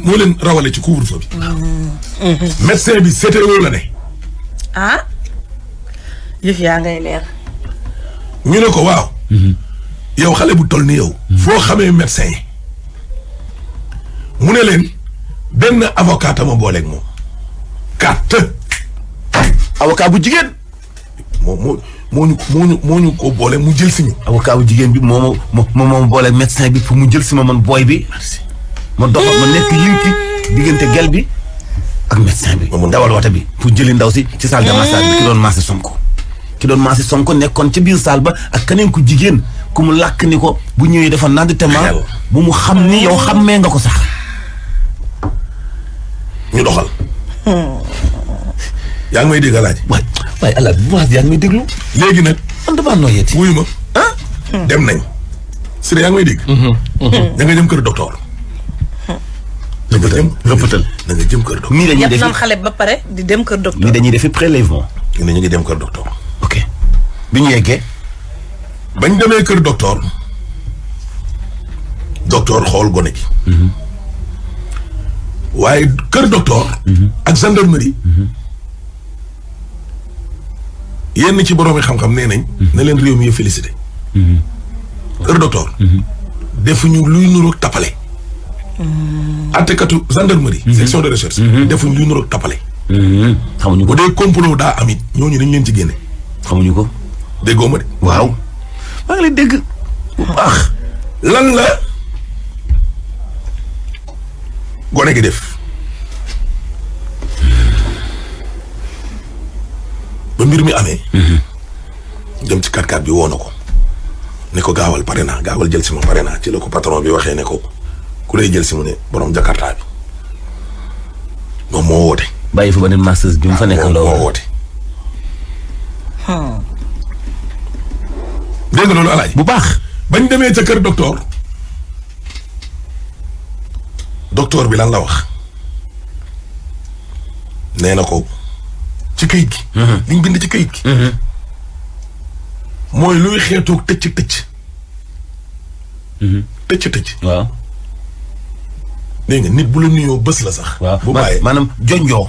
moo leen rawale ci couvre-feu bi. médecin bi CTO la ne. ah. yëf yaa ngay leer. ñu ne ko waaw. yow xale bu toll ni yow. foo xamee médecin yi. mu ne leen benn avocat ma booleeg moom. avocat bu jigéen. moo ñu ko boole mu jël si ñu. avocat bu jigéen bi moo boole médecin bi pour mu jël si ma man booy bi. ma doxal ma nekk link diggante gel bi ak médecin bi. dawal wata bi pour jëli ndaw si ci salle de massage bi ki doon massé Sonko. ki doon massé Sonko nekkoon ca biir salle ba ak keneen ku jigéen ku mu làkk ni ko bu ñëwee dafa naan tema bu mu xam ni yow xammee nga ko sax. ñu doxal. yaa ngi may dégg Alaaji. waaye Alaaji bu baax yaa ngi may déglu. léegi nag. man damaa nooyeeti. wuyu ma dem nañ. Sire yaa ngi may dégg. da nga jëm kër docteur. da nga jëm kër docteur. nii dañuy def yàpp xale ba pare di dem kër docteur. nii dañuy defi prélèvement. ñu ngi dem kër docteur. ok bi ñu yeggee. bañ demee kër docteur. docteur xool gone gi. waaye kër docteur. ak gendarmerie. yenn ci boroomi xam-xam nee nañ. na leen réew mi félicité. kër docteur. defuñu luy nuroog tappale. àttekatu gendarmerie. section de recherche. defuñu luy nuroog tappale. xamuñu ko bu dee complot daa am it ñooñu dañ leen ci génne. xamuñu ko. déggoo ma de. waaw. maa ngi lay dégg bu baax. lan la gone gi def. ba mbir mi amee. jëm ci 4x4 bi woo na ko. ne ko gaawal pare naa gaawal jël si ma pare naa ci la ko patron bi waxee ne ko ku lay jël si mu ne borom Jakarta bi moom moo woote. bàyyi fa beneen masseuse bi mu fa nekk moo woote. dégg nga loolu Alaaji bu baax. bañ demee ca kër docteur. docteur bi lan la wax. nee na ko ci kayit gi. liñ bind ci kayit gi. mooy luy xeetoog tëcc. tëcc. waaw. dégg nga nit bu la nuyoo bés la sax. waaw bu bàyyee maanaam jonjoo.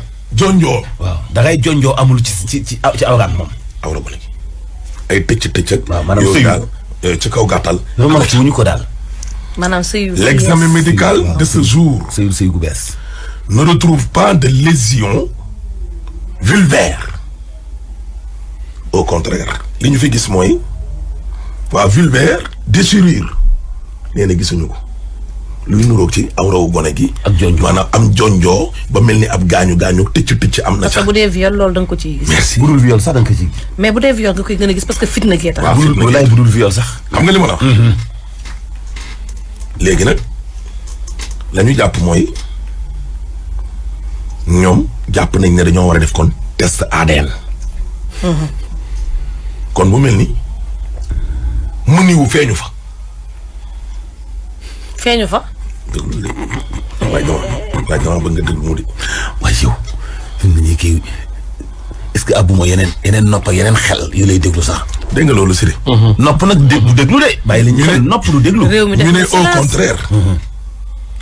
waaw da ngay jonjoo amul ci awraat moom. awra ba léegi ay tëcc ak. waaw maanaam yooyu daal ci kaw gàttal. remarque wuñu ko daal. maanaam sëyu. l'examen médical de ce jour. sëyu gu bees. ne retrouve pas de lésion vulvaire. au contraire. li ñu fi gis mooy waa vulvaire déchirure nee na gisuñu ko luy nuroog ci awrawu gone gi. ak jonjoo maanaam am jonjoo ba mel ni ab gaañu tëcc am na. parce que bu dee viol loolu da nga ko ciy gis. merci bu dul viol sax da nga ko ciy. mais bu dee viol nga koy gën a gis parce que fitna gee tax. waaw bu dul viol sax. xam nga li ma la wax. léegi nag la ñu jàpp mooy ñoom jàpp nañ ne dañoo war a def kon test ADN. kon bu mel ni mu niwu feeñu fa. feeñu fa. déglu léegi waaye dama bëgg nga déglu mu di. waaye yow fi mu ne nii kii est-ce que abuma yeneen nopp ak yeneen xel yu lay déglu sax. dégg nga loolu Siri. nopp nag du déglu de. bàyyi la ñu xel nopp du déglu. réew mi def ñu ne na silence.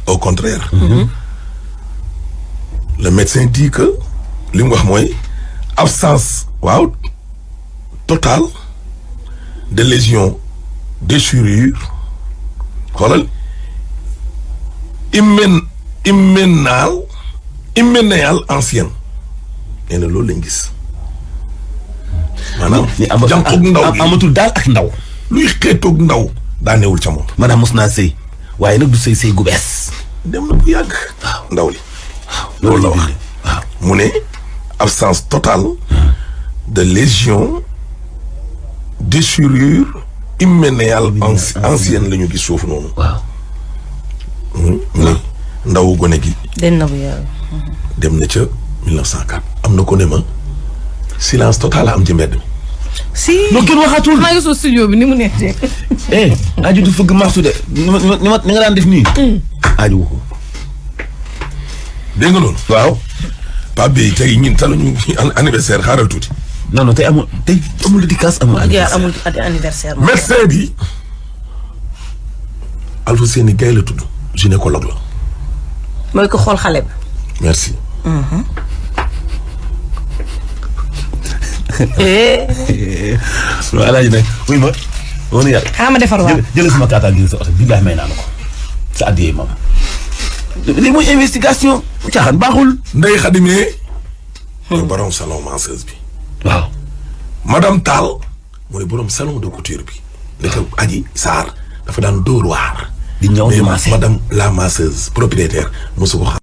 au contraire. le médecin dit que li mu wax mooy absence totale de lésion déchirure xoolal hyménéale ancienne nee na loolu lañ gis. maanaam jànqoog ndaw gi amatul daal ak ndaw. luy xeetoog ndaw daa newul ca moom. maanaam mos naa sëy waaye nag du sëy gu bees. dem na bu yàgg. ndaw li. loolu la wax waaw mu ne absence totale de lésion déchirure hyménéale ancienne la ñu gis foofu noonu. waaw. mu ne ndawu gone gi. dem na bu yàgg. dem na ca 1904. am na ko ne ma silence total am ci mbedd mi. si. non kenn waxatul. maa ngi soo studio bi ni mu nekkee. aju du fëgg martu de ni nga daan def nii. aju ko. dégg nga loolu. waaw. Pape Beye tey ñun taluñu anniversaire xaaral tuuti. non tey amul dédicace amul anniversaire amul anniversaire. médecin bi Alpha Séni Gaye la tudd gynécologue la. mooy ko xool xale bi. merci. waaw alaaji nag wuy ma woon yàlla. xaaral ma defar waaw jël sama kàttan gi sa oto billaahi may naa la ko sa addiyee moom. lii mooy investigation caaxaan baaxul. Ndeye Khadimé. mooy borom salon masseuse bi. waaw. madame Tall mooy borom salon de couture bi. ndeke Aji Sarr dafa daan dóor waar. di ñëw di massé madame la masseuse propriétaire mosu ko xam.